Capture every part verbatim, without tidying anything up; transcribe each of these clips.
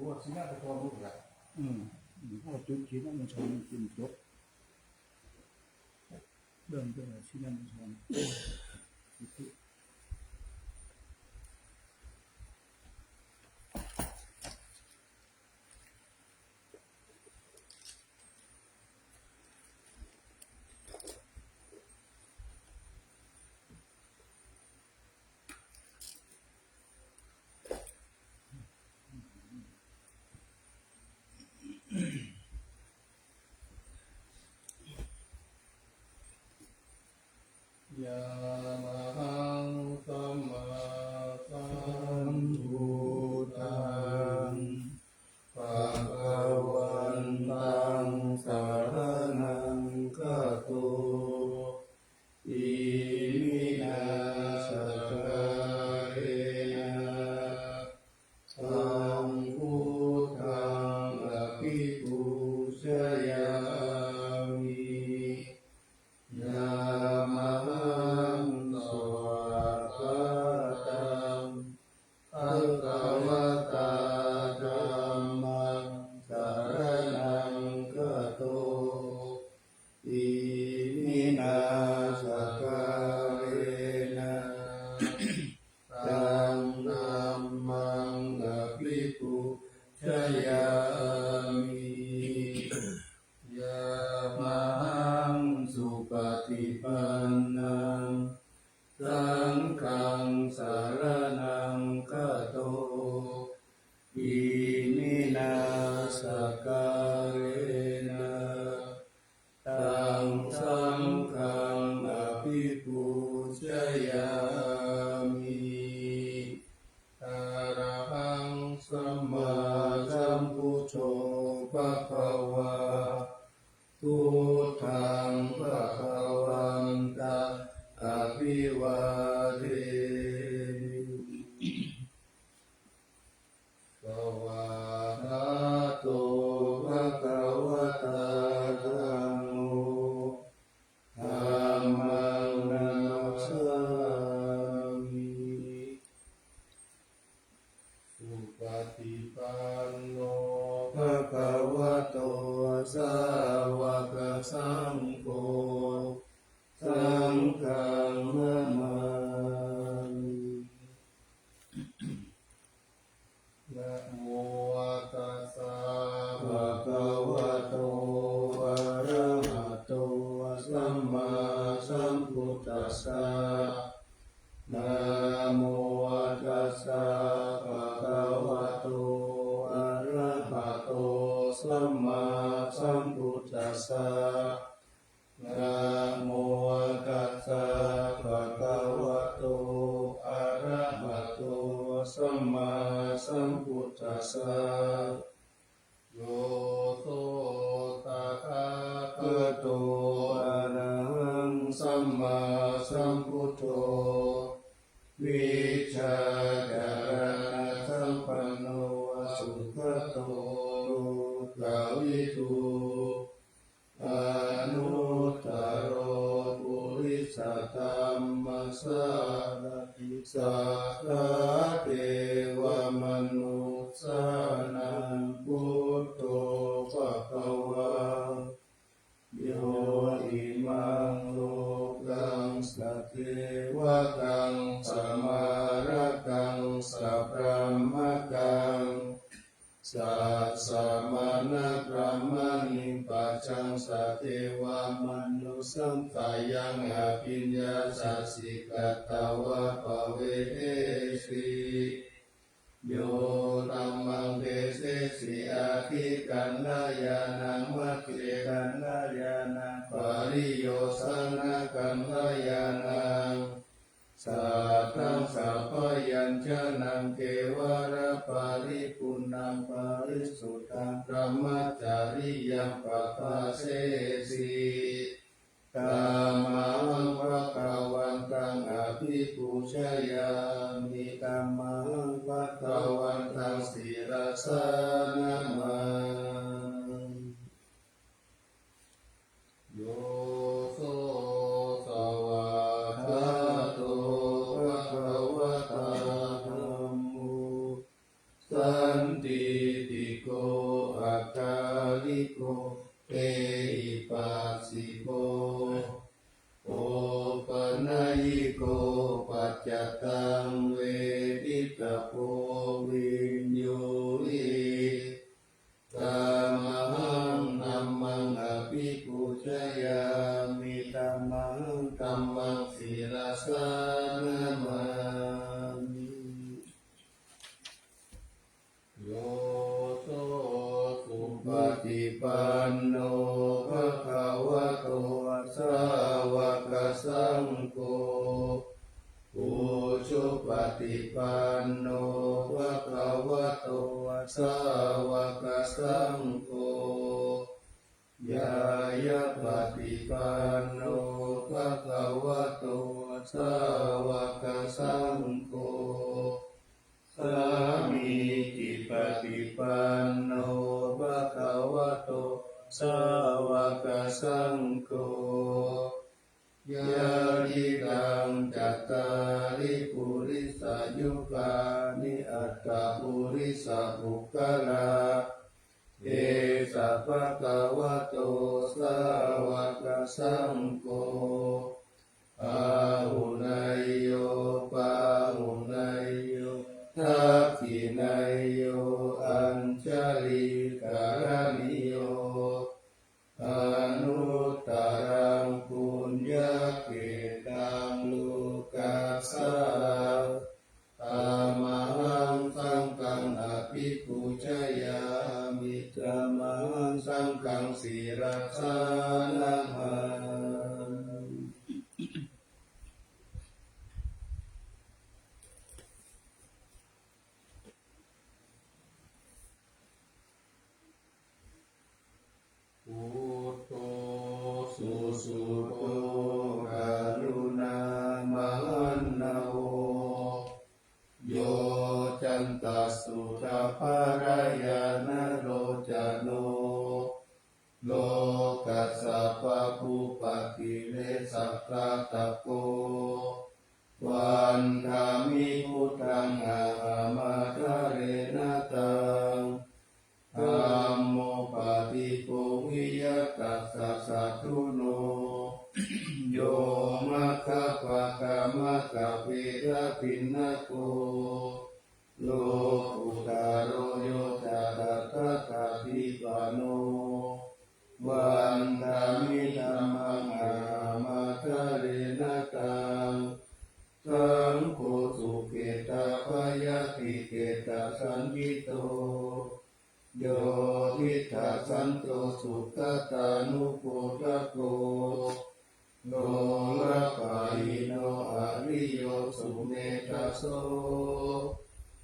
ว่าศีลปกรณ์รู้ละ อืม อืม เอาจุดศีลบัญชรนี่เป็นจบ เริ่มตั้งแต่ศีลบัญชร Yamahaṃ sammāsambuddhaṃ bhagavantaṃ saraṇaṃ gato. Iminā sakkārena taṃ buddhaṃ abhipūjayāmi. Yamahaṃ svākkhātaṃ bhagavatā dhammaṃ saraṇaṃ gato. Iminā sakkārena taṃ dhammaṃ abhipūjayāmi. Yamahaṃ supaṭipannaṃ saṅghaṃ saraṇaṃ gato. Iminā sakkārena taṃ saṅghaṃ abhipūjayāmi. Arahaṃ sammāsambuddho bhagavā, buddhaṃ bhagavantaṃ abhivādemi. Svākkhāto bhagavatā dhammo, dhammaṃ namassāmi. Supaṭipanno bhagavato sāvakasaṅgho, saṅghaṃ namāmi. Namo tassa bhagavato arahato sammāsambuddhassa. Namo tassa bhagavato arahato sammāsambuddhassa. Namo tassa bhagavato arahato sammāsambuddhassa. Yo so tathāgato arahaṃ sammāsambuddho vijjācaraṇasampanno sugato lokavidū anuttaro purisadammasārathi satthā devamanussānaṃ buddho bhagavā. Yo imaṃ lokaṃ sadevatāṃ samārakaṃ sabrahmakaṃ sassamaṇabrāhmaṇiṃ pajaṃ sadevamanussappayaṃ abhiññāsaddhikatvā bhavesi. Yo dhammaṃ desesi atthi kaṇhāyānaṃ majjhekaṇhāyānaṃ pariyosānakaṇhāyānaṃ sātthaṃ sabyañjanaṃ kevalaparipuṇṇaṃ parisuddhaṃ brahmacariyaṃ pabhāsesi. Tamahaṃ bhagavantaṃ abhipūjayāmi. Tamahaṃ bhagavantaṃ sirasā namāmi. Yo so svākkhāto bhagavatā dhammo, saṅ sandiṭṭhiko akāliko ehipassiko opanayiko paccattaṃ veditabbo viññūhi. Tamahaṃ dhammaṃ abhipūjayāmi, tamahaṃ dhammaṃ sirasā namāmi. Yo so supaṭipanno bhagavato sāvakasaṅgho, ujupaṭipanno bhagavato sāvakasaṅgho, ñāyapaṭipanno bhagavato sāvakasaṅgho, sāmīcipaṭipanno bhagavato sāvakasaṅgho, yadidaṃ cattāri purisayugāni aṭṭha purisapuggalā, esa bhagavato sāvakasaṅgho, āhuneyyo pāhuneyyo dakkhiṇeyyo añjalikaraṇīyo anuttaraṃ puññakkhettaṃ lokassā. Tamahaṃ saṅghaṃ abhipūjayāmi, tamahaṃ saṅghaṃ sirasā namāmi. Buddho susuddho karuṇāmahaṇṇavo, yocantaṃ suddhapallayaṇalocano, lokassa pabbupātiresaghātako, vandāmi buddhaṃ ahamadarena taṃ. Dhammo paṭibo viya tassa satthuno, yo maggapākamaggavedhapiṇṇako, lokuttaro yoca tadassādhipano, vandāmi dhammaṃ ahamadarena taṃ. Saṅgho sukhetappayatikettasañhito, yo diṭṭhasanto sugatānupodako, lokapālino ariyo sumetthaso,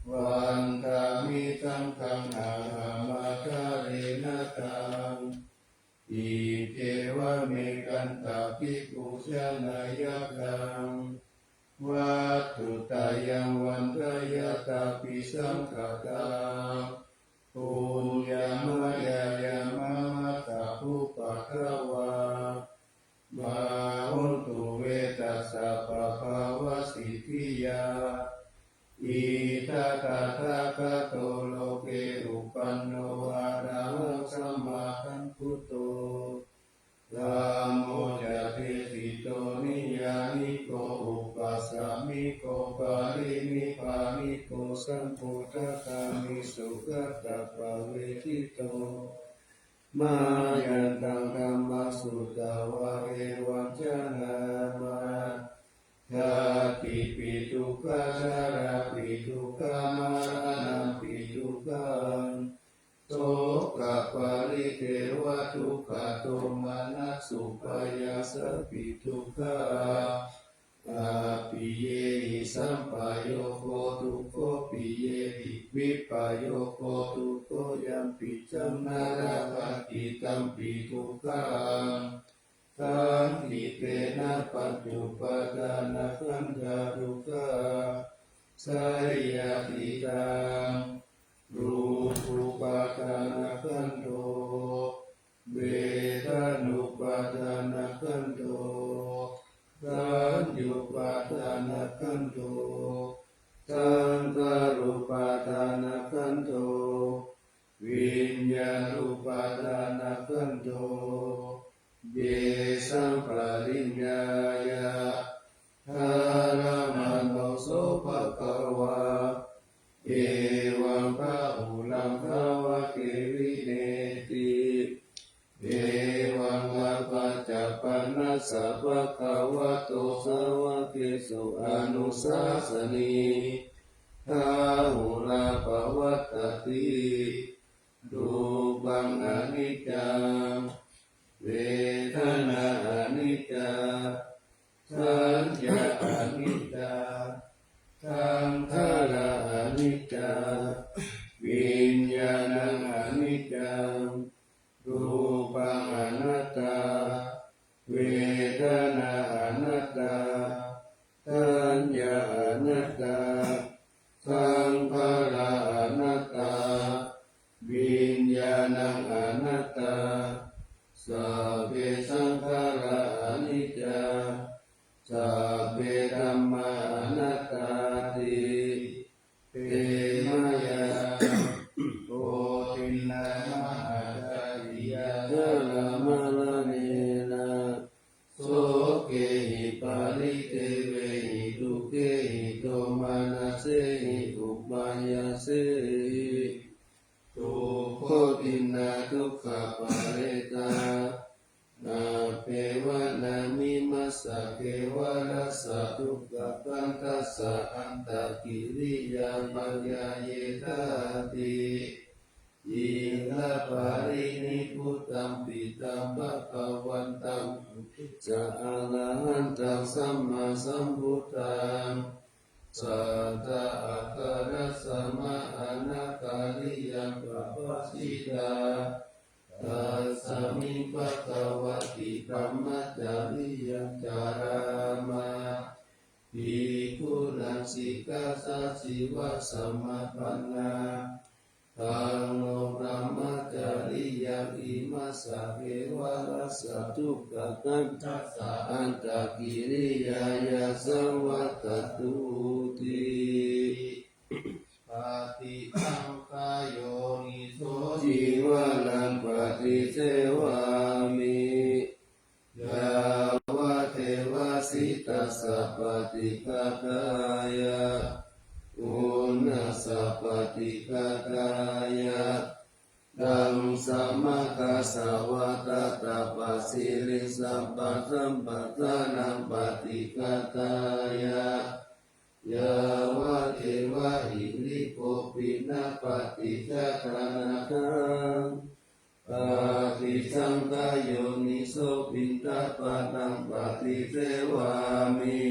vandāmi saṅghaṃ ahamadarena taṃ. Iccevamekantabhipūjaneyyaṃ taṃ, vatthuttayaṃ vandeyyatāpi saṅkhātā, puññaṃ mayā yaṃ mamaṃ sabbupaddavā, mā hontu ve tassa pabhāvasiddhiyā. Idha tathāgato loke uppanno arahaṃ sammāsambuddho, dhammo ca desito niyyāniko uppasamiko parinibbāniko samphuṭṭhagāmisu gatāppavedito. Mayantaṃ dhammaṃ sutvā evaṃ janāma, jātipi dukkhā jarāpi dukkhā maraṇampi dukkhaṃ, sokaparidevadukkhadomanassupāyāsāpi dukkhā, appiyehi sampayogo dukkho, piyehi vippayogo dukkho, yampicchaṃ na labhati tampi dukkhaṃ, saṅkhittena pañcupādānakkhandhā dukkhā. Seyyathidaṃ, rūpūpādānakkhandho, vedanūpādānakkhandho, saññāupādānakkhandho, viññāṇupādānakkhandho, yesaṃ pariññāya dharamato so bhagavā, evaṃ bahulaṃ svāvake vinetti. Evaṃ appaccappannassa bhagavato sāvakesu anussāsanī bahulā pavattati. Rūpaṃ aniccaṃ, vedanā aniccā, saññā aniccā, saṅkhārā aniccā, viññāṇaṃ aniccaṃ. Rūpaṃ anattā, vedanā anattā, saññā anattā, saṅkhārā anattā, viññāṇaṃ anattā. Sabbe saṅkhārā aniccā, sabbe dhammā anattāti. Te mayā koṭiṇṇā mahācariyaṃ jalamaṇena, sokehi paridevehi dukkhehi domanassehi upāyāsehi, dukkhotiṇṇā dukkhaparetā, nappeva namimassa kevalassa dukkhakandhassa antakiriyā paññāyetāti. Ciraparinibbutampi taṃ bhagavantaṃ uddissa arahantaṃ sammāsambuddhaṃ, satthā ākārasmā anākāriyaṃ pabbāsitā. Tasmiṃ bhagavati brahmacariyaṃ carāma, bhikkhūnaṃ sikkhāsīva samāpannā. Taṃ no brahmacariyaṃ imassa kevalassa dukkhakandhassa antakiriyāya saṃvattatu ti. Paṭisaṅkhāyo niso cīvaraṃ paṭisevāmi, yāvadeva sītassa paṭighātāya, uṇhassa paṭighātāya, taṃ samaggassa vata tappasiriṃ sampasamphassānaṃ paṭighātāya, yāvadeva hirikopinapaṭicchādanatthaṃ paṭisaṅkhā yoniso piṇḍapātaṃ paṭisevāmi,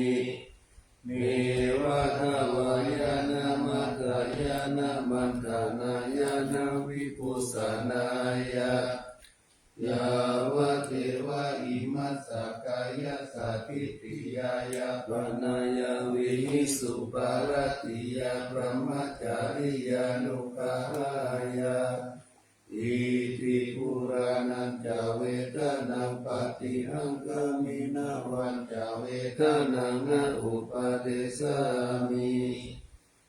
neva davāya na madāya na maṇḍanāya na vibhūsanāya, yāvadeva imassa kāyassa ṭhitiyā yāpanāya vihiṃsuparatiyā brahmacariyānuggahāya, iti purāṇañca vedanaṃ paṭihaṅkhāmi navañca vedanaṃ na uppādessāmi.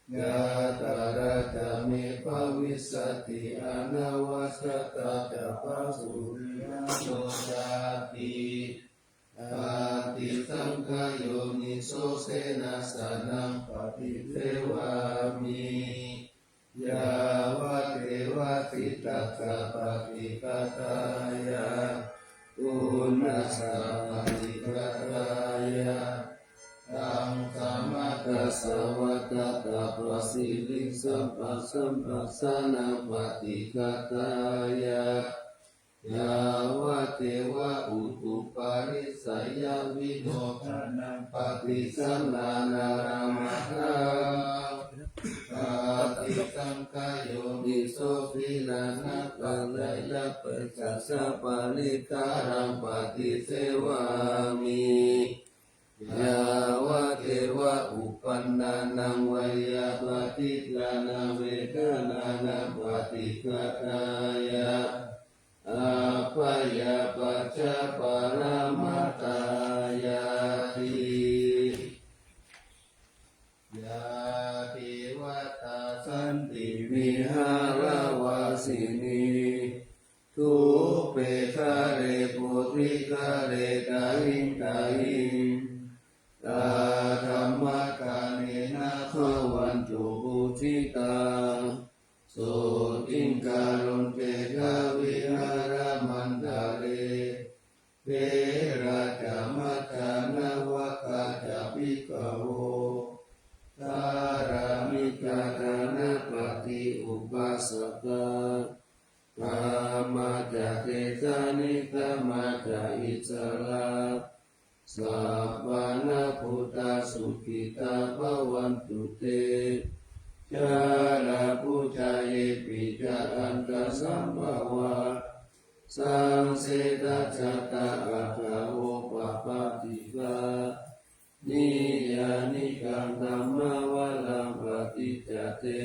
Yātrā ca me bhavissati anavajjatā ca phāsuvihāro cāti. Paṭisaṅkhā yoniso senāsanaṃ paṭisevāmi, yāvadeva sītassa paṭighātāya, uṇhassa paṭighātāya, taṃ samaggassa vata tappasiriṃ sampasamphassānaṃ paṭighātāya, yāvadeva utuparissayavinodanaṃ paṭisallānārāmatthaṃ. Paṭisaṅkhā yoniso gilānapaccayabhesajjaparikkhāraṃ paṭisevāmi, yāvadeva uppannānaṃ veyyābādhikānaṃ vedanānaṃ paṭighātāya, abyāpajjhaparamatāyāti. Yā devatā santi vihāravāsinā sotthiṃ karontedha vihāramaṇḍale. Therā ca majjhā navakā ca bhikkhavo, pāramikā dānapatī upāsakā, gāmā ca desā nekkhamā ca issarā, sappāṇabhūtā sukhitā bhavantu te. Jalābujā yepi ca aṇḍasambhavā, saṃsedajātā athavopapātikā, niyyānikaṃ dhammavaraṃ paṭicca te,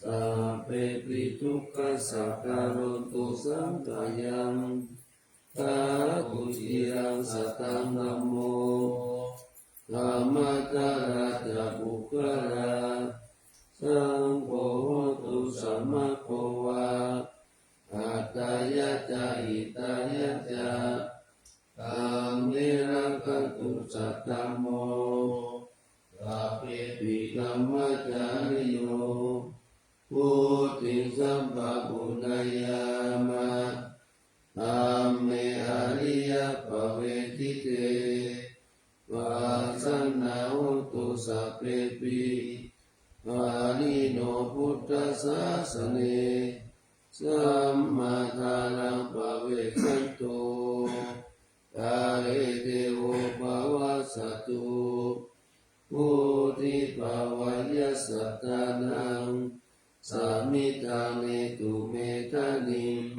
sabbepi dukkhassa karontu saṅkhayaṃ. Ṭhātu ciraṃ sataṃ dhammo, dhammaddharā ca puggalā, saṅgho hotu samaggo va, atthāya ca hitāya ca. Dhamme rakkhantu saddhammo, sabbepi dhammacārino, vuḍḍhiṃ sampāpuṇeyyāma, dhamme ariyappavedite. Pasannā hontu sabbepi, pāṇino buddhasāsane. Sammā dhāraṃ pavecchanto, kāle devo pavassatu. Vuḍḍhibhāvāya sattānaṃ, samiddhaṃ netu medaniṃ.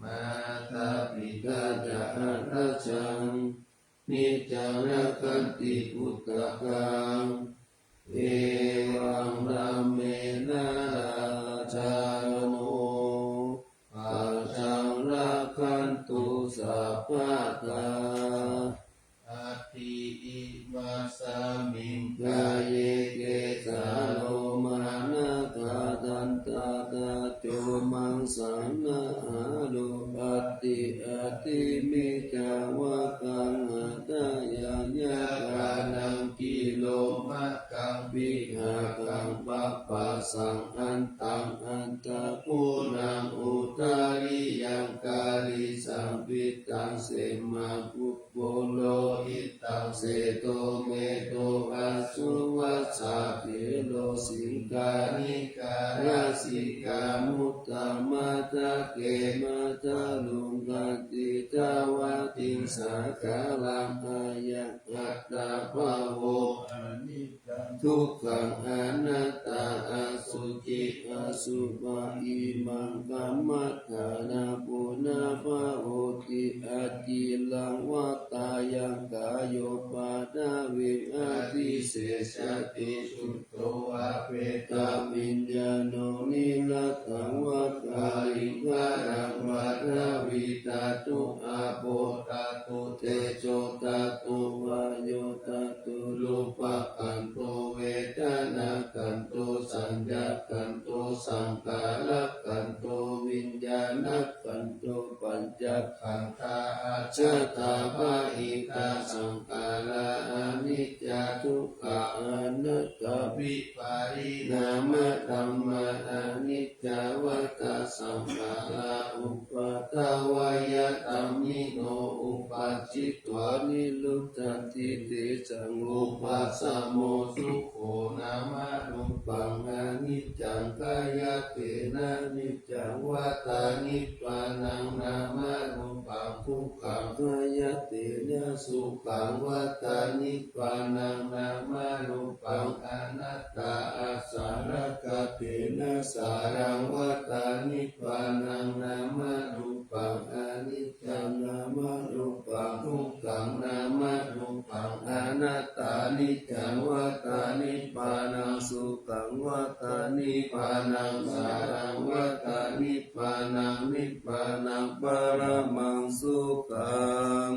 Mātā pitā ca atrajaṃ, niccaṃ rakkhanti puttakaṃ. Evaṃ dhammena rājāno, pajaṃ rakkhantu sabbadā. Atthi imasmiṃ kāye kesā lomā nakhā dantā taco maṃsā nahārū, ati atthi me ca vaggaṃ hadayaṃ yakkhānaṃ kilomakhaṃ vihākaṃ papphāsaṃ antaṃ antaguṇaṃ udariyaṃ karīsaṃ pittaṃ semhaṃ pubbu lohitaṃ sedo medo assu vassā khero siṅghāṇikā lasikā mudhā matthake matthalaṅgati dvātiṃ sāgaraṃ ayaṃ attabhāvo aniccaṃ dukkhaṃ anattā asuci asubhā imaṃ kammaṭṭhānaṃ punabbhavoti aciraṃ vata yaṃ kāyo paṭhaviṃ adhisessati chuddho vā petāviññāṇo niratthaṃ vā kāliṃ kāraṃ paṭhavīdhātu āpodhātu tejodhātu vāyodhātu rūpakhandho vedanākhandho saññākhandho saṅkhārakhandho viññāṇakhandho pañcakkhandhā ajjhattā bahiddhā saṅkhārā aniccā dukkhā anattā vipariṇāmadhammā aniccā vata saṅkhārā uppādavayadhammino uppajjitvā nirujjhanti tesaṃ vūpasamo sukho nāmarūpaṃ aniccaṃ khayyattena niccaṃ vata nibbānaṃ nāmarūpaṃ dukkhaṃ khayyattena sukhaṃ vata nibbānaṃ nāmarūpaṃ anattā asarakatena sāraṃ vata nibbānaṃ nāmarūpaṃ aniccaṃ nāmarūpaṃ dukkhaṃ nāmarūpaṃ anattā niccaṃ vata nibbānaṃ sukhaṃ vata nibbānaṃ sāraṃ vata nibbānaṃ nibbānaṃ paramaṃ sukhaṃ.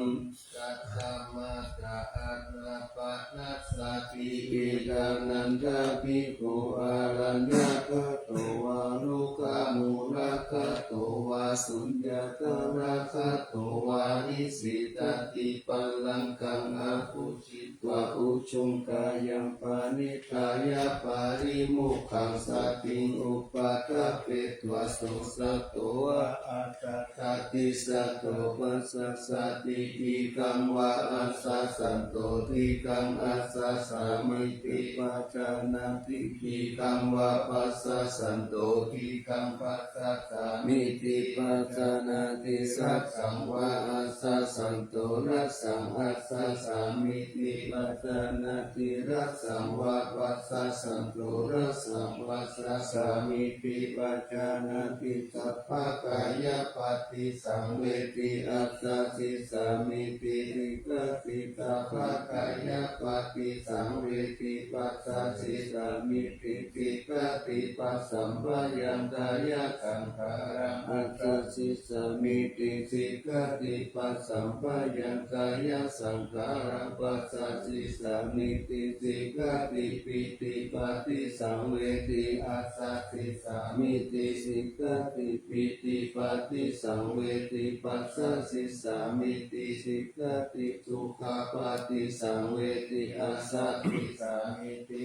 Katamā ca ānāpānasati? Idha nanda bhikkhu araññagato vā rukkhamūlagato to vā suññākārakaṭṭho vā isitati pallaṅkaṃ abhujitvā ujuṃ kāyaṃ paṇidhāya parimukham satiṃ upaṭṭhapetvā so satto vā asassati satto passassati diṭṭhaṃ vā asassanto diṭṭhaṃ assassāmīti pajānāti diṭṭhaṃ vā passassanto diṭṭhaṃ passassāmīti pajānāti rassaṃ vā asassanto rassaṃ assassāmīti pajānāti rassaṃ vā passassanto rassaṃ passassāmīti pajānāti sabbakāyapaṭisaṃvedi assasissāmīti sikkhati sabbakāyapaṭisaṃvedi passasissāmīti sikkhati passamphayaṃ kāyasaṅkhāraṃ assasissāmīti sikkhati passamphayaṃ kāyasaṅkhāraṃ passasissāmīti sikkhati pītipaṭisaṃvedi assasissāmīti sikkhati pītipaṭisaṃvedi passasissāmīti sikkhati sukhapaṭisaṃvedi assasissāmīti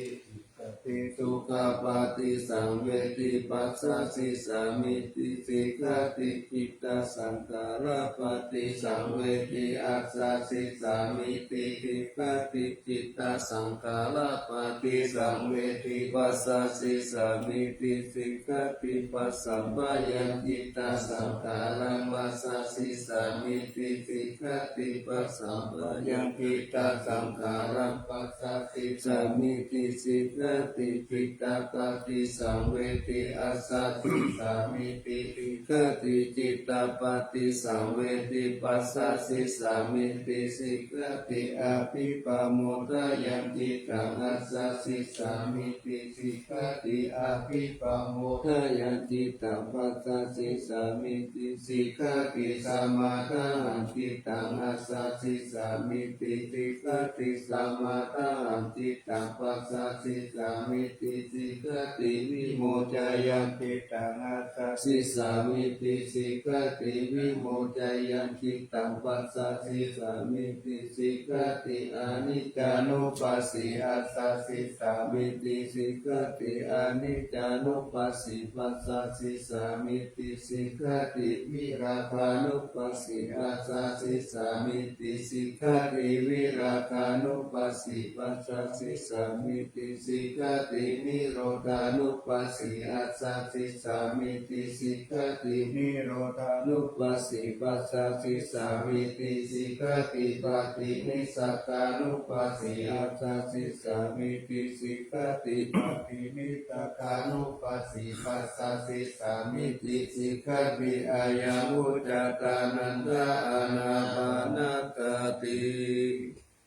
sikkhati sukhapaṭisaṃvedi passasissāmīti sikkhati cittasaṅkhārapaṭisaṃvedi assasissāmīti sikkhati cittasaṅkhārapaṭisaṃvedi passasissāmīti sikkhati passamphayaṃ cittasaṅkhāraṃ passasissāmīti sikkhati passamphayaṃ cittasaṅkhāraṃ passasissāmīti sikkhati cittapaṭisaṃvedi assasissāmīti sikkhati cittapaṭisaṃvedi passasissāmīti sikkhati abhippamodayaṃ cittaṃ assasissāmīti sikkhati abhippamodayaṃ cittaṃ passasissāmīti sikkhati samādahaṃ cittaṃ assasissāmīti sikkhati samādahaṃ cittaṃ passasissāmīti sikkhati vimocayaṃ cittaṃ assasissāmīti sikkhati vimocayaṃ cittaṃ passasissāmīti sikkhati aniccānupassī assasissāmīti sikkhati aniccānupassī passasissāmīti sikkhati virāgānupassī assasissāmīti sikkhati virāgānupassī passasissāmīti sikkhati nirodhānupassī assasissāmīti sikkhati nirodhānupassī passasissāmīti sikkhati paṭinissagānupassī assasissāmīti sikkhati paṭinissagānupassī passasissāmīti sikkhati. Ayaṃ vuccatā nanda ānāpānassati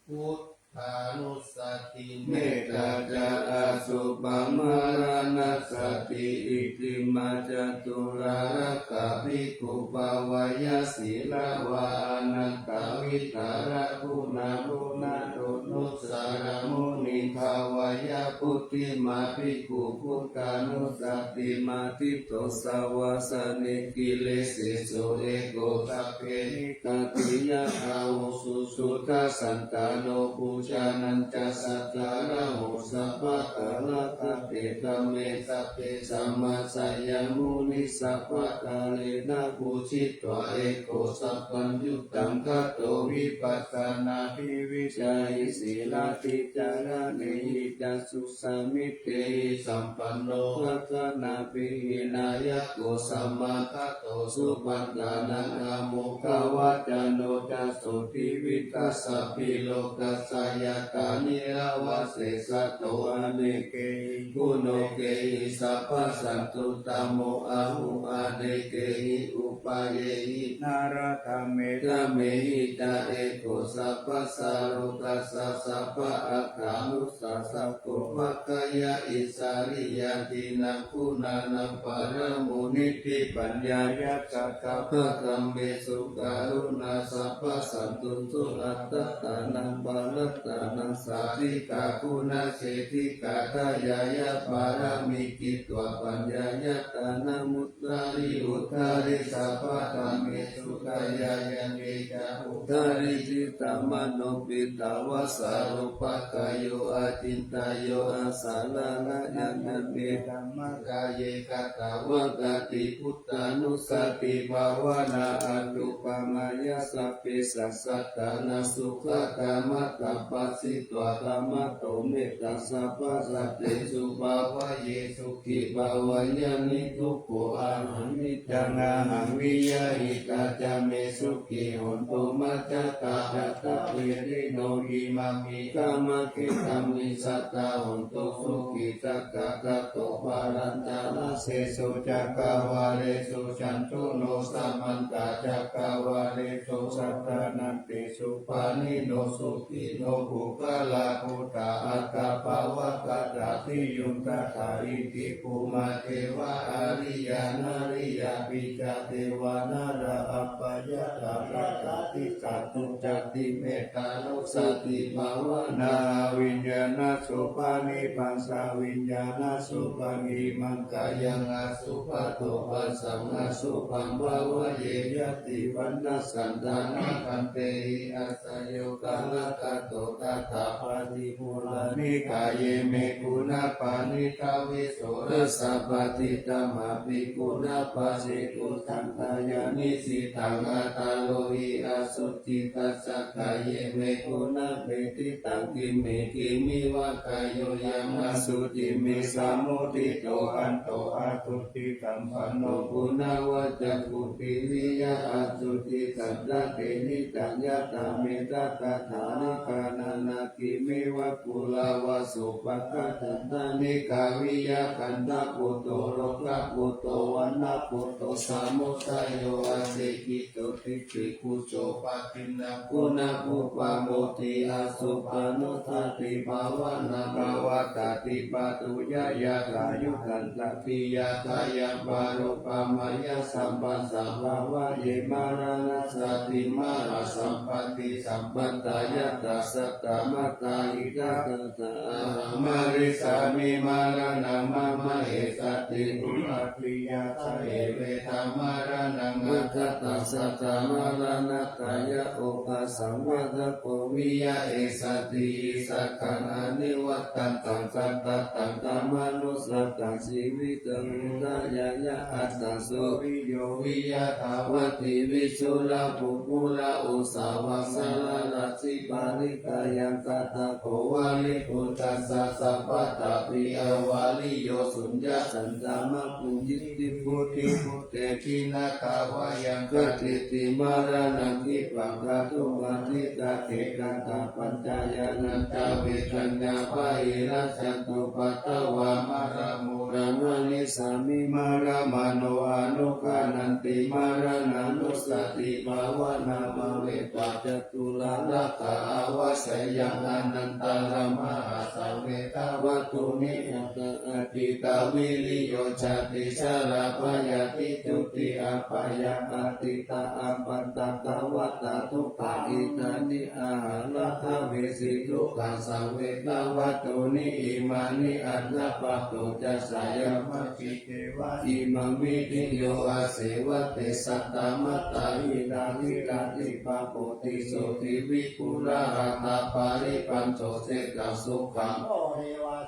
buddhānussati mettā ca asubhaṃ maraṇassati iccimā caturārakkha bhikkhū bhāveyya sīlavā anattā vitarakkha guṇaguṇato nussaraṃ muniṃ bhāveyya buddhimā bhikkhū buddhānussati matthito savāsane kileseso eko sabbehi kātīyābhāvo suddhasandāno bujānañca sakāraho sabbakārakate dhamme sabbe samāsayaṃ muniṃ sabbakārena pūjitva eko sabbaññutaṃ gato vipassanādhi vijjāhi sīlādhi cāraṇehi ca sussamitehi sampanno dassanābhiññānāyako samāgato supaṭṭhānaṃ āmokavacano ca sotthi vicassabhi lokassāyatā nirāvase saddo anekehi guṇokehi sabbasantuttamo āhu anekehi upayehi nāradā medha mehi ca eko sabbasā lokassa sabba atthānussāsako paccayaissariyādīnaṃ guṇānaṃ paramo niddhi paññāya ca sabbadhammesu karuṇā sabbasantuso attattānaṃ parat Sāraṃ sādhikā guṇaseṭṭhikā, dāyāya pāramī citvā, paññāya dānamuttariṃ, uttariṃ sabbadhammesu, dāyāya niccā uttariṃ. Jitā mano pitvā sallabhāgayo, acintayyo asallaṃ, rājānampi dhammakāye, katvāna paṭibujjhānussatibhāvanā, anupamayā sabbesaṃ sattānaṃ, sugatā matā pajjitvā, khamatu mettaṃ sabbasattesu, bhāvaye sukhī bhāvaye niddukkho. Ahaṃ niccaṃ ahaṃ viya, hitañca me sukhī hontu, majjhattā dasaverino, imaṃ me dhammakkhettaṃ, nisajjā hontu sukhī, tathāgato pālañca dasesu, cakkavāḷesu candano, samantā cakkavāḷesu, attānaṃ tesu pāṇino, sukhino puggalā, bhūtā aggabhāvakatā, bhiyyo nattha iti bhummā devā, ariyā nariyā apicca, devā narā apayantaṃ, rakkhanti cātucca timettānussatibhāvanā, aviññāṇasubhaṃ nibbānaṃ, saviññāṇasubhaṃ imaṃ kāyaṃ, asubhato bhāsaṃ asubhaṃ bhāvaye, ñātimittā santā na khantehi, āsayo kālakato tathā, paṭipuṇṇāni kāye me guṇapāṇi, dvādasa pattidhammāpi guṇapāṇino, sankhāya nissinā ataroti, asuci tassa kāye me guṇapāṇi, taṃ kiñci kiñci va kāyo, yaṃ asuciṃ me samudito, anto asuci sampanno guṇavacako, piriyaṃ asuciṃ sattete nidaṃ, yathā me dasadhānikaṇānaṃ, kiñci va purāvasu, pakkatantanikā viya, khandhakuto rogākuto vaṇṇakuto, samudayo asekhi to, diṭṭhikuto paṭiggaṇhakkuṇappabhāso, asupaṇṇussatibhāvanā, pavattati patthūya, yathāyuddhaṃ sabbiyaṃ kāyaṃ, paro pamayasambhassaṃ, bhāvaye maraṇassatiṃ, maranasampattī sampattā, yattha sattā mattā, idha sattā ahaṃ marissāmi, maraṇaṃ mama essati, upaṭiya sahe vedha, maraṇaṃ aggaṃ sattā, maraṇatthāya okāsaṃ, vācako viya essati, issagānaṃ anivattantaṃ, sattataṃ kamānussataṃ, jīvitaṃ udayāya attaṃ, suriyo viya dāvati, visurā puggalā, usavā salarajjhi parittayaṃ, kaṭṭhako valībuddhassa, sabbattapi avaliyo, suññā santā mā bhuñjīti, buddhibhūtehi na dāvāyaṃ, kaccitti maraṇaṃ khippam, kātumatthita te katthapaccayā, na ca vedaññā bāhirajjhattupaddavā, maraṃ maraṃ mārissāmi, maraṇamāno anuggānanti, maraṇānussatibhāvanā, mā me pañca tturārakkha avassayaṃ, anantaramahassaṃ, me dhāvatūni aṭṭha, atītā viriyo jāti, jarābyādi juti apāyā, atītā appaṭikattā dukkhā, etāni āharappavessī dukkhasaṃ, me dhāvatūni imāni, aññā paro ca sayambhāmi deva, imaṃ vidheyya, aseva te sattā mattā, hirāhi rathinā pahūti, sotthi vipuḷā aṭṭhā, paripuṇṇo seṭṭho sukhaṃ,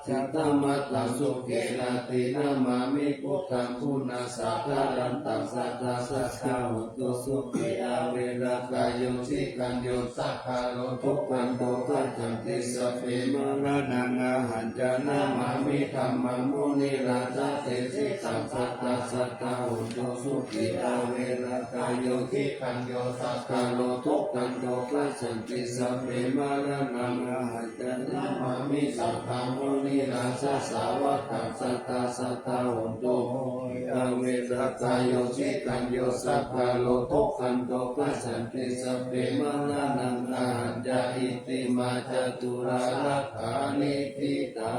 sadā mattā sukhe rati, namāmi buddhaṃ guṇasāgarantaṃ, sadā sadā hontu sukhī, averā kāyo, jitaññāṇo, sadā sattā hontu, gacchanti sabbe, maraṇaṃ ahañca namāmi, dhammaṃ munirājā desitaṃ, sadā sadā hontu sukhī, averā kāyo, jitaññāṇo, sadā sattā hontu, gacchanti sabbe, maraṇaṃ ahañca namāmi, sadā sattā hontu, munirājassa vācā, sadā sadā hontu, averā kāyo, jitaññāṇo, sadā sattā hontu, gacchanti sabbe, maraṇaṃ ahañca. Iti mā ca tturārakkha ṭhitā.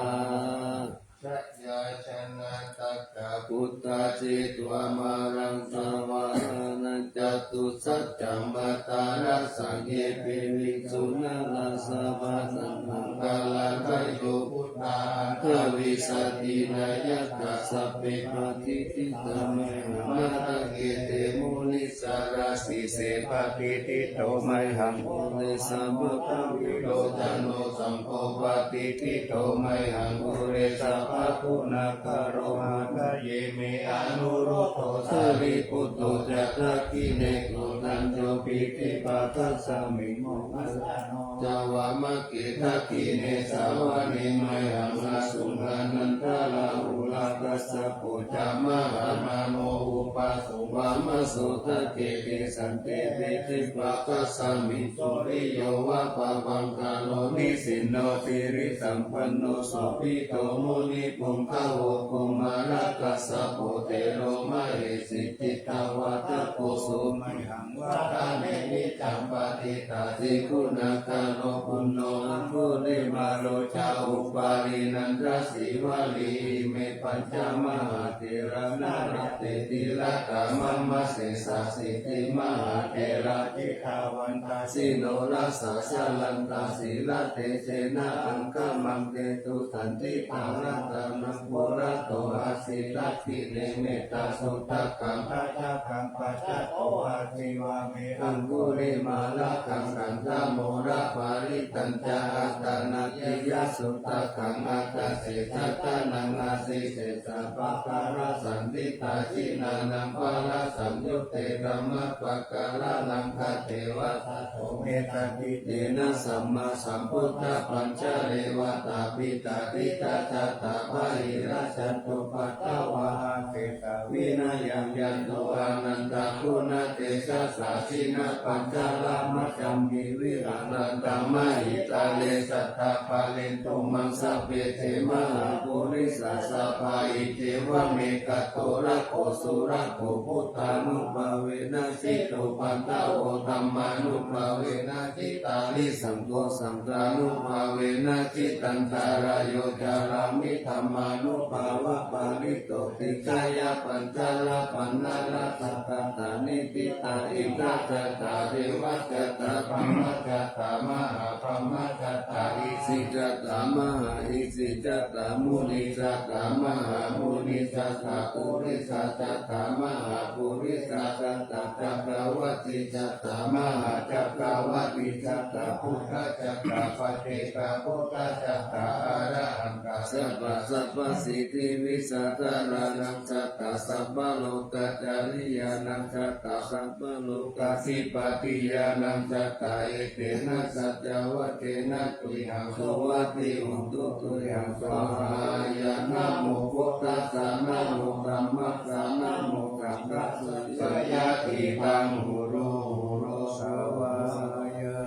Jayāsanātaka buddhā jetvā māraṃ savāhanaṃ, Catusaccāvatarasaṅghe piviṃsu narāsabhā. Taṇhaṅkarādayo buddhā aṭṭhavīsati nāyakā, sabbe patiṭṭhitā mayhaṃ matthake te munissarā. Sīse patiṭṭhito mayhaṃ ure sabbaguṇaviro cando, saṅgho patiṭṭhito mayhaṃ ure sabbaguṇākaro. Hadaye me anuruddho sārīputto ca dakkhiṇe, koṇḍañño piṭṭhibhāgasmiṃ moggallāno ca vāmake. Dakkhiṇe savane mayhaṃ āsuṃ ānandarāhulā, kassapo ca mahānāmo ubhāsuṃ vāmasotake. Kesante piṭṭhibhāgasmiṃ suriyo va pabhaṅkaro, nisinno sirisampanno sobhito munipuṅgavo. Kumārakassapo thero mahesī cittavādako, so mayhaṃ vadane niccaṃ patiṭṭhāsi guṇākaro. Puṇṇo aṅgulimālo ca upālī nandasīvalī, ime pañca mahātherā nalāṭe tilakā mama. Sesāsīti mahātherā jitavantā jinorasā, jalantā sīlatejena aṅgamaṅgesu saṇṭhitā. Ratanaṃ purato āsi dakkhiṇe mettasuttakaṃ, dhajaggaṃ pacchato āsi vāme aṅgulimālakaṃ. Khandhamoraparittañca āṭānāṭiyasuttakaṃ, ākāse chadanaṃ āsi sesā pākārasaṇṭhitā. Jinānaṃ balasaṃyutte dhammapākāralaṅkate, vasato me santike tena sammāsambuddhapañjare. Vātapittādisañjātā bāhirajjhattupaddavā, asesā vinayaṃ yantu anantaguṇatejasā. Jinapañjaramajjhamhi viharantaṃ mahītale, sadā pālentu maṃ sabbe te mahāpurisāsabhā. Iccevam ekato rakkho surakkho, buddhānubhāvena jitupaddavo, dhammānubhāvena jitārisaṅgho, saṅghānubhāvena jitantarāyo, carāmi dhammānubhāvapālito. Tiṇṇaññatapaññārasapattā niṭṭhitā, indajātā devajātā brahmajātā mahābrahmajātā, isijātā mahāisijātā munijātā mahāmunijātā, purisajātā mahāpurisajātā, cakkavattijātā mahācakkavattijātā, buddhajātā paccekabuddhajātā, arahantā jātā sabbasiddhivisādharānaṃ jātā, sabbalokacāriyānaṃ jātā, sabbalokadhipatiyānaṃ jātā. Etena saccavajjena tuyhaṃ sovatthi hotu, tuyhaṃ svāhāya. Namo buddhassa, namo dhammassa, namo saṅghassa. Jayasiddhaṃ horo horo svāhāya.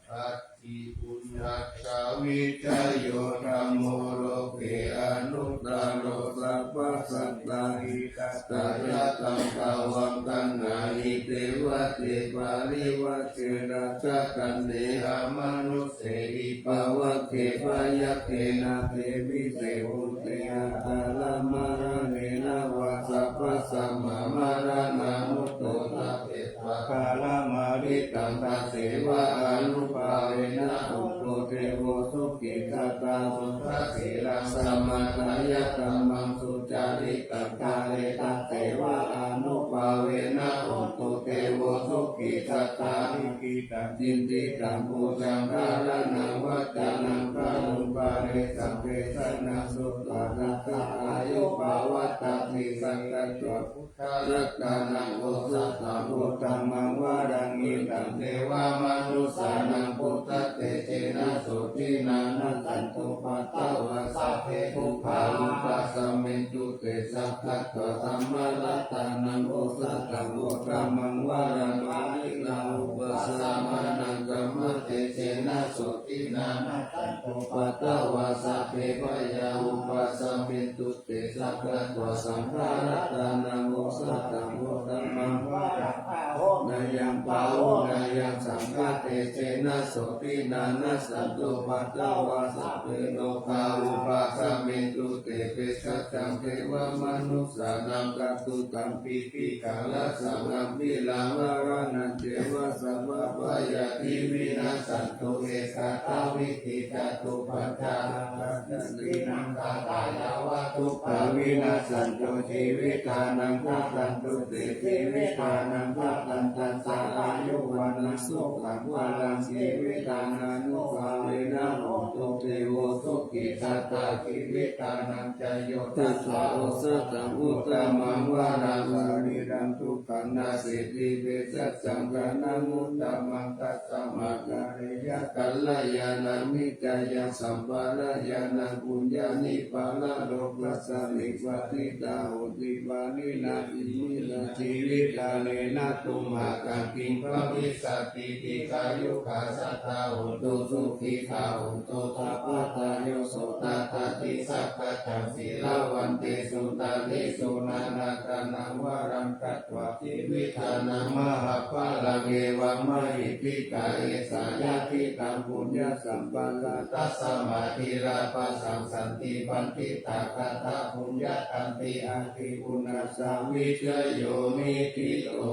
Pattipuṇṇassa vijayo dhammo loke anuttaro, sabbasattāhitatthāya taṃ tvaṃ gaṇhāhi devate parivajjena. Jatañce amanussesi pavagge byagghe, na te vise bhūte akantāni maraṇena vā. Sabbasampadā maraṇā mutto sabbe kālamaṃ ariṭṭhaṃ, tasseva ānubhāvena hontu devo sukhī sadā. Suddhasīlaṃ samādāya dhammaṃ sucaritaṃ care, tasseva ānubhāvena hontu devo sukhī sadā. Likhitaṃ cintitaṃ pūjaṃ dhāraṇaṃ vācanaṃ garuṃ, paresaṃ desanaṃ sutvā sadā āyu pavaḍḍhatīti. Sakkatvā buddharatanaṃ osathaṃ uttamaṃ varaṃ, hitaṃ devamanussānaṃ buddhatejena sotthinā, nassantupaddavā sabbe dukkhā vūpasamentu te. Sakkatvā dhammaratanaṃ osathaṃ uttamaṃ varaṃ, pariḷāhūpasamanaṃ dhammatejena sotthinā, nassantupaddavā sabbe bhayā vūpasamentu te. Sakkatvā saṅgharatanaṃ osathaṃ uttamaṃ varaṃ, pāhuneyyaṃ pāhuneyyaṃ saṅghatejena Sotthinā nassantupaddavā sabbe rogā vūpasamentu te. Bhejajjaṃ devamanussānaṃ kātukammapītikārasaṃ averaṃ araṇañceva sabbabhayāti vinassantu. Ekadā vītitipaṭibāhā paṭhaviṃ bhūtā yāva dukkhā vinassantu. Jīvitānaṃ dadantu te jīvitānaṃ dadantassa āyu vaṇṇaṃ sukhaṃ balaṃ. Jīvitānānubhāvena hontu devo sukhī sadā. Jīvitanañca yo tassā osathaṃ uttamaṃ varaṃ sariṃ dukkhānasseti. Bhejajjaṃ danaṃ uttamaṃ tasmā dareyya kalyāṇaṃ nikkhayaṃ sampādeyya. Na puññāni paralokasmiṃ patiṭṭhāhoti pāṇinā iminā jīvitā. Nena tumhākaṃ kiṃ bhavissati dīghāyukā sadā hontu sukhitā hontu sabbadā. Yo so tathāti sakkaccaṃ sīlavantesu nāresu nānattanaṃ varaṃ datvā jīvitānaṃ mahapphalāṇi. Evaṃ mahiddhikā esā yadidaṃ puññasampadaṃ tasmā dhīrā bhāssaṃ santi paṇḍitā katapuññattanti adi puññassa vijayo mittito.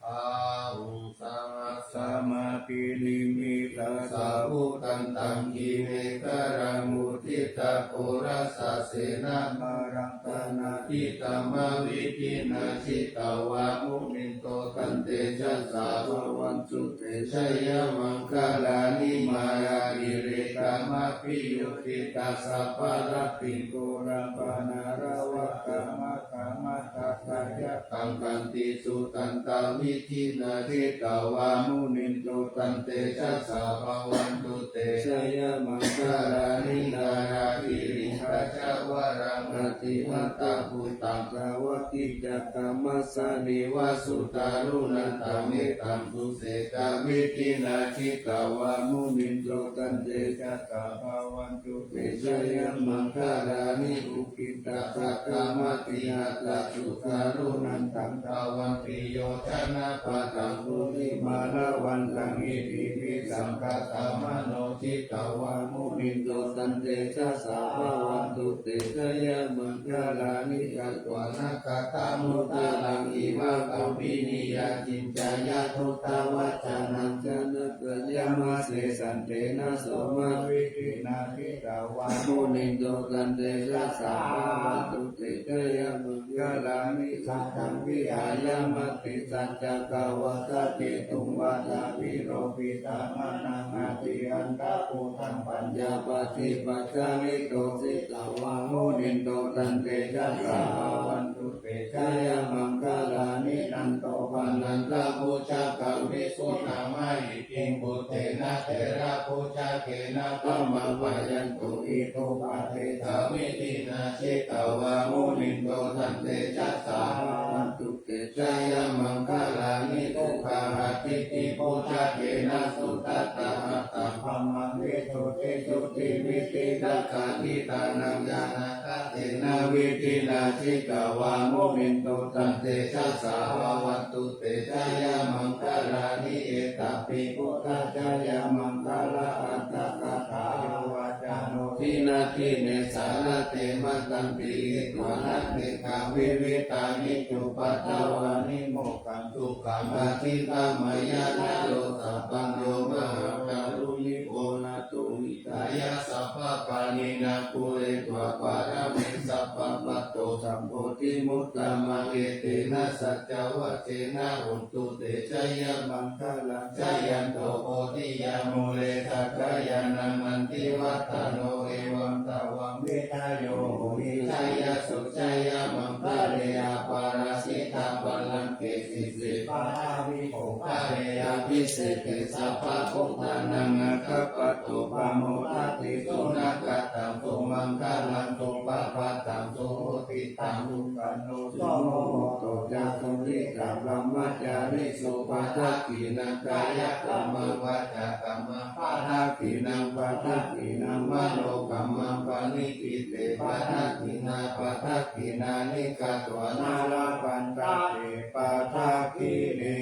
Bāhuṃ sahassamabhinimmitasāvudhantaṃ girimekhalaṃ uditaghorasasenamāraṃ dānādidhammavidhinā jitavā munindo tantejasā bhavatu te jayamaṅgalāni. Mārātirekamabhiyujjhitasabbarattiṃ ghorampanāḷavakamakkhamathaddhayakkhaṃ khantīsudantavidhinā jitavā munindo tantejasā bhavatu te jayamaṅgalāni. Nāḷāgiriṃ gajavaraṃ atimattabhūtaṃ dāvaggicakkamasanīva sudāruṇantaṃ mettambusekavidhinā jitavā munindo tantejasā bhavatu te jayamaṅgalāni. Ukkhittakhaggamatihatthasudāruṇantaṃ dhāvantiyojanapathaṅgulimālavantaṃ iddhībhisaṅkhatamano jitavā munindo tantejasā bhavatu te jayamaṅgalāni. Katvāna kaṭṭhamudaraṃ iva gabbhinīyā ciñcāya duṭṭhavacanaṃ janakāyamajjhe santena somavidhinā jitavā munindo tantejasā bhavatu te jayamaṅgalāni. Saccaṃ vihāya matisaccakavādaketuṃ vādābhiropitamanaṃ atiandhabhūtaṃ paññāpadīpajalito jitavā munindo tantejasā bhavatu te jayamaṅgalāni. Nandopanandabhujagaṃ vibudhaṃ mahiddhiṃ puttena therabhujagena damāpayanto iddhūpadesavidhinā jitavā munindo tantejasā bhavatu te jayamaṅgalāni. Duggāhadiṭṭhibhujagena sudaṭṭhahatthaṃ brahmaṃ visuddhijutimiddhibakābhidhānaṃ ñāṇāgadena vidhinā jitavā munindo tantejasā bhavatu te jayamaṅgalāni. Etāpi buddhajayamaṅgalaaṭṭhagāthā yo vācano dinadine sarate matandī hitvānanekavividhāni cupaddavāni mokkhaṃ sukhaṃ adhigameyya naro sapañño. Mahākāruṇiko nātho hitāya sabbapāṇinaṃ pūretvā pāramī sabbā patto sambodhimuttamaṃ. Etena saccavajjena hotu te jayamaṅgalaṃ. Jayanto bodhiyā mūle sakyānaṃ nandivaḍḍhano evaṃ tvaṃ vijayo hohi jayassu jayamaṅgale aparājitapallaṅke sīse paṭhavipokkhare abhiseke sabbabuddhānaṃ aggappatto pamodati. Sunakkhattaṃ sumaṅgalaṃ supabhātaṃ suhuṭṭhitaṃ sukhaṇo sumuhutto ca suyiṭṭhaṃ brahmacārisu padakkhiṇaṃ kāyakammaṃ vācākammaṃ padakkhiṇaṃ padakkhiṇaṃ manokammaṃ paṇidhī te padakkhiṇā padakkhiṇāni katvāna labhantatthe padakkhiṇe.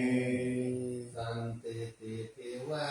Santiṭṭhi devā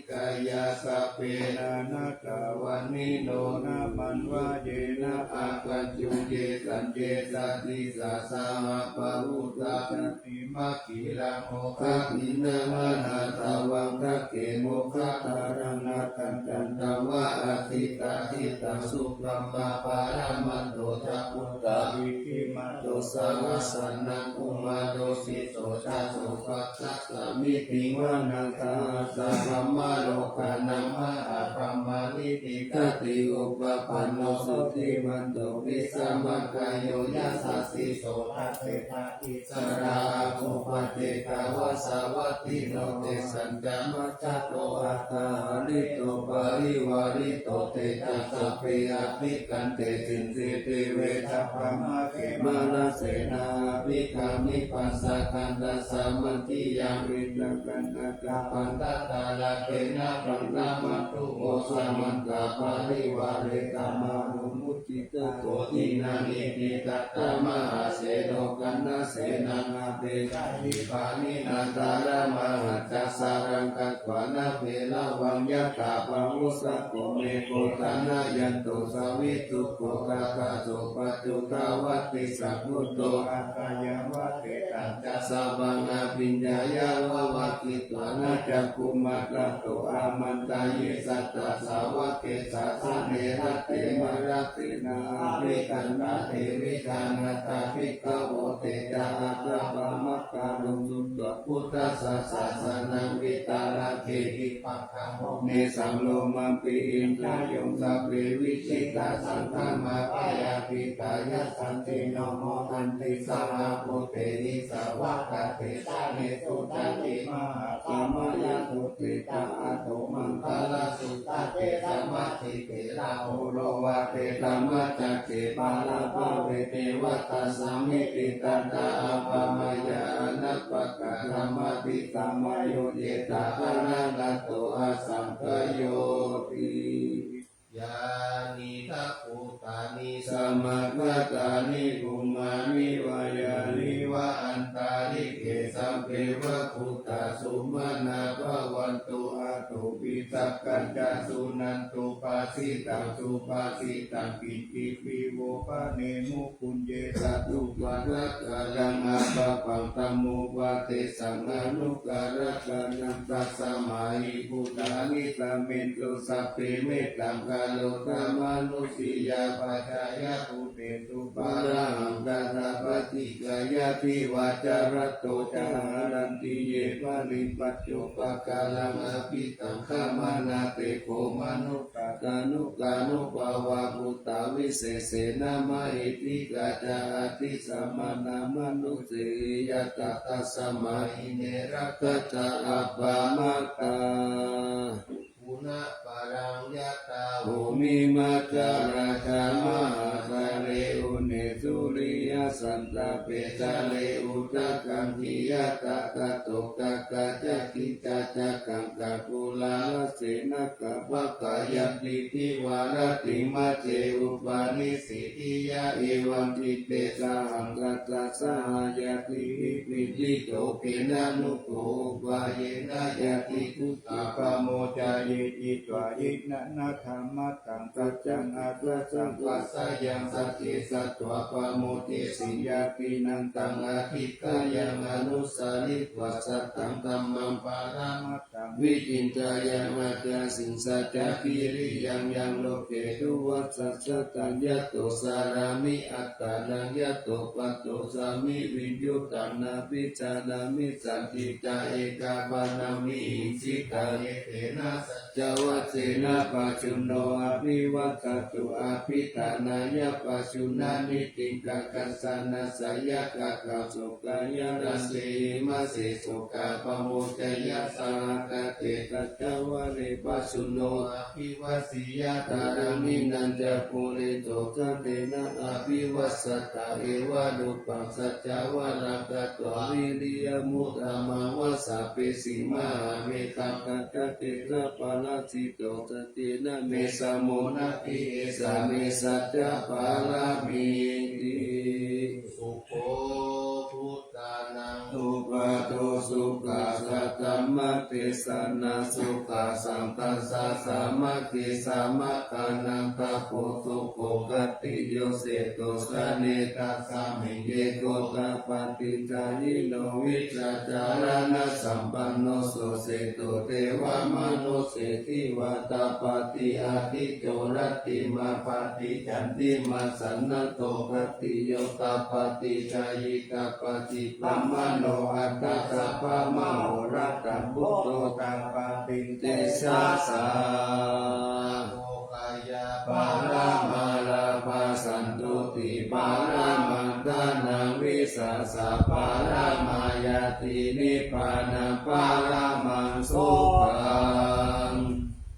kāyā sabbena nattavaṇṇino, nāmanvayena āgañchuṃ ye caññe sadisā saha. Pavutthajātimakkhīlaṃ oghatiṇṇamanāsavaṃ, dakkhemoghataraṃ nāgaṃ candaṃva asitātitaṃ, subrahmā paramatto ca puttā iddhimato saha. Sanaṅkumāro tisso ca sopāga samiddhiṃ vanaṃ, sahassabrahmalokānaṃ mahābrahmābhitiṭṭhati. Upapanno jutimanto, bhismākāyo yasassi so, dasettha issarā āgū paccekavasavattino. Tesañca majjhato aṭṭhaharitto parivārito, te ca sabbe abhikkante, sinde deve sabrahmake. Mārasenā abhikkāmi, passa kaṇhassa mandiyaṃ, iddhūpaddekapaṇḍatarāgena, bhaṇāma tu vo samantā parivāretā. Mārū mucciṃsu dhotīnaṃ, iti tattha mahāseno, kaṇhasenaṃ apesayi, pāṇinā talamāhacca. Saraṃ katvāna bheravaṃ, yathā pāvussako megho, thanayanto savijjuko. Tadā so paccudāvatti saṅkuddho, aṭṭhaṃsu vāsetaṃ ca sabbaṃ, abhiññāya vavakkhitvāna, cakkhumā tato āmantā. Ye cattā sāvake sāsane, rate mārasenā abhikkantā, te vijānātha bhikkhavo. Te ca ātappamakaruṃ, sutvā buddhassa sāsanaṃ, vītarāgehi pakkamo. Nesaṃ lomampi iñjayuṃ, sabbe vijitasaṅgāmā, bhayātītā yasassino. Modanti saha bhūtehi, sāvakā te janesutāti. Mahāsamayasuttā āguṃ, maṅgalasuttā te samasīti. Rāhulā te dhammacakke, bālapāve devatā samitiṃ. Tadā āgameyya anappakā, dhammadisā mayodhi, ca arahanto asaṅkhayyoti. Yānīdha bhūtāni samāgatāni, bhummāni vā yāni va antalikkhe, sabbe va bhūtā sumanā bhavantu, athopi sakkacca suṇantu bhāsitaṃ. Subhāsitaṃ kiñcipi vo bhaṇemu, puññe sadupakarāṃ abhabbaṃ, dhammupadesaṃ anukaramanaṃ. Tasmā hi bhūtā nisāmentu, sabbe mettaṃ karotha mānusiyā pajāya. Bhūtesu parihaṅkatā, paṭiggayapi vācārato ca, haranti ye baliṃ pañcupākāraṃ abhitaṃ. Samānā te kho manussā, ṭhānukarūpā va bhūtā, visesena mahiddhikā ca, atthi sammānamanusseyyathā. Tasmā hi ne rakkhatha appamattā. Unaparaṃ yathā bhūmi majjharatā, mahāsare uṇhisūriyasantāpe, jale udakaṃ khiyatadā, tato gabbhaseyyaṃ cakkhumā. Evaṃ diṭṭhe saha ñātibhi viṭṭhitūpena, nutto upāyena ñātibhū pamocayeti. Dvāyinanadhammatthaṃ, saccaṃ asaccam vasayaṃ, sacce satvā pamodesi. Yāpi nantaṃ adhigayaṃ, anusaritvā satthaṃ, dhammaṃ paramatthaṃ vichitteyya. Āyasmato saccaṃ viriyaṃ, yaṃ loke tuvaṭṭhaṃ, sataṃ yato carāmi, attānaṃ yato paṭṭhosāmi, viññūhīnaṃ abhiñānāmi, saṅkhittā ekapadanīyasitā. Etena saccavajjena, pajjunno abhivāsatu, abhiṭhānāya pajjuṇhāni, tiṇṇaṃ kaṇhassa na ca yaṃ, kaṭṭhaṃ so kāya rate, imāse sokā pamoceyya. Sahagatā te saccavajje, pajjunno abhivāseyya, tadanuttaraṃ puriso, santena abhivāsatā, evarūpaṃ saccavajjena, katvā vīriyamuttamaṃ, vāsavassī mahābhetaṃ, tañca tejapālita, santena me samo natthi, esa me saccapāramīti. Sukho bhūtānaṃ suppādo, Sukhā saddhammadesanā, sukhā saṅghassa sāmaggī, samaggānaṃ tapo sukho. Khattiyo seṭṭho janetasmiṃ, ye gotapati jayino, vijjācaraṇasampanno, suseṭṭho devamanusse ceva. Tapati ādicco rattimābhāti, candimā sannaddho khattiyo. Tapati jhāyī tapati brāhmaṇo, atha sabbamahorattaṃ, buddho tapati tejasā. Kaya paramā lābhā, santuṭṭhi paramā dhanaṃ, vijjā ca paramā ñātī, nibbānaṃ paramaṃ sukhaṃ.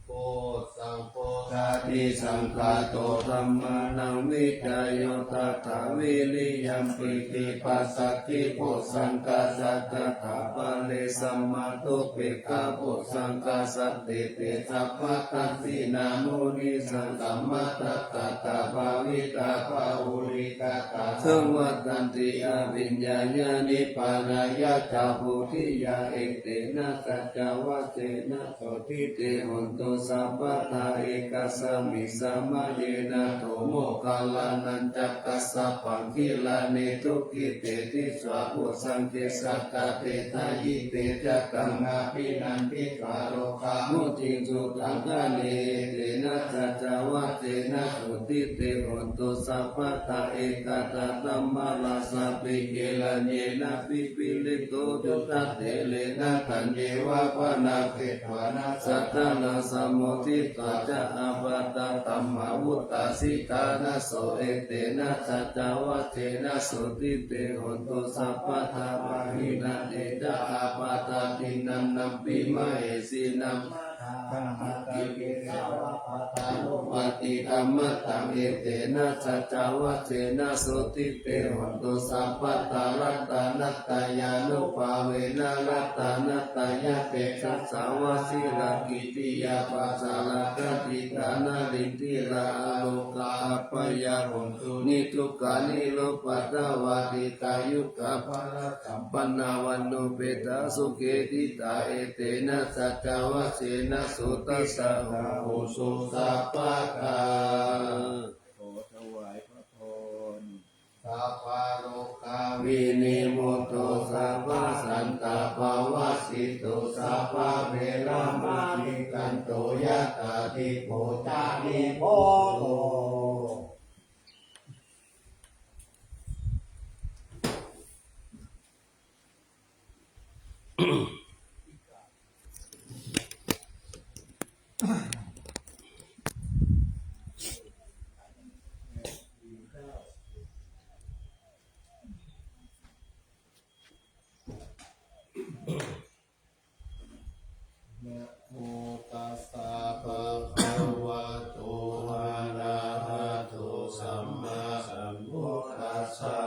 Bojjhaṅgo satisaṅkhāto, dhammānaṃ vicayo tathā, viriyampīti passaddhi bojjhaṅgā ca tathāpare, sammānopekkhā bojjhaṅgā, santike sabbattaṃ. Sīlā munisāra sammadakkhātā, bhāvitā bahulīkatā, saṃvattanti abhiññāya nibbānāya ca bodhiyā. Etena saccavajjena sotthi te hotu sabbadā. Ekasmiṃ samaye nātho moggallānañca kassapaṃ, gilāne dukkhite disvā bojjhaṅge, satta desayi. Te ca taṃ abhinanditvā rogā mucciṃsu taṅkhaṇe. Etena saccavajjena sotthi te hotu sabbadā. Ekadā dhammarājāpi gelaññenābhipīḷito, yuttatthērena taññeva bhaṇāpetvāna, sādaraṃ sammoditvā ca ābādhā tamhā vuṭṭhāsi ṭhānaso. Etena saccavajjena sotthi te hotu sabbadā. Pahīnā te ca ābādhā tiṇṇannampi mahesinaṃ, maggāhatakilesāva pattānuppattidhammataṃ. Etena saccavajjena sotthi te hotu sabbadā. Ratanattayānubhāvena ratanattayatejasā, vajirakkhittiyā pāsārakaṇṭhitā, nalīndirā ārogā abyāpajjho, niddukkhā nirupaddavā, dīghāyukā balasampannā, vaṇṇaṃ pethā sukhī ṭhitā. Etena saccavajjena sotthi te hotu sabbadā. ขอถวายพระพร Sabbarogavinimutto, sabbasantāpavajjito, sabbaveramatikkanto, yatā te bhojanibhojo. Namo tassa bhagavato arahato sammāsambuddhassa.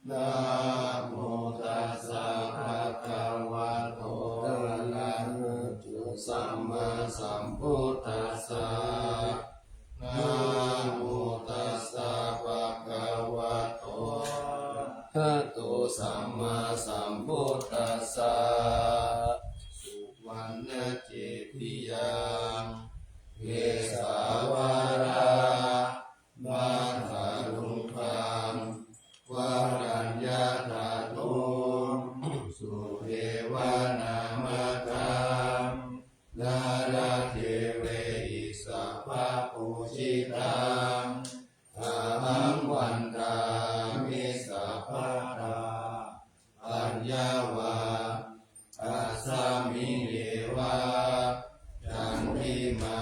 Namo tassa bhagavato arahato sammāsambuddhassa. Namo tassa bhagavato arahato sammāsambuddhassa. Suvaṇṇacediyaṃ vesāvalā mataruṅgaṃ varaññadharo sudevanamataṃ nāḷāgiriṃ sabbapūjitaṃ ahaṃ vandāmi sabbadā. Aññāva asmiṃ eva candimā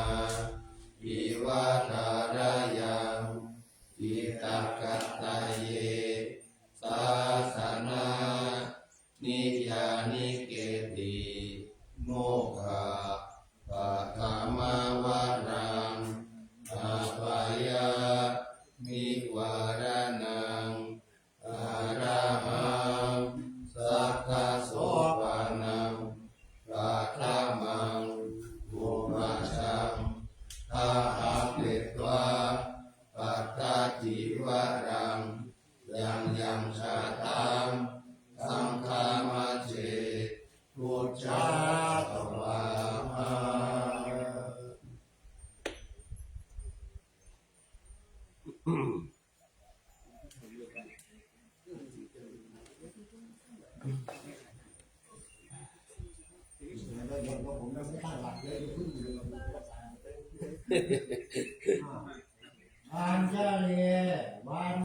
iva thārayaṃ, iddhagātaye sāsana niyyānikepi, mokkhapathimavaraṃ abhayānivāraṇaṃ, arahaṃ sakkasopaṇaṃ paṭhamaṃ pubbajaṃ ahapetvā pattacīvaraṃ, yaṃ yaṃ jātaṃ saṅghamajjhe Āñcale, vāna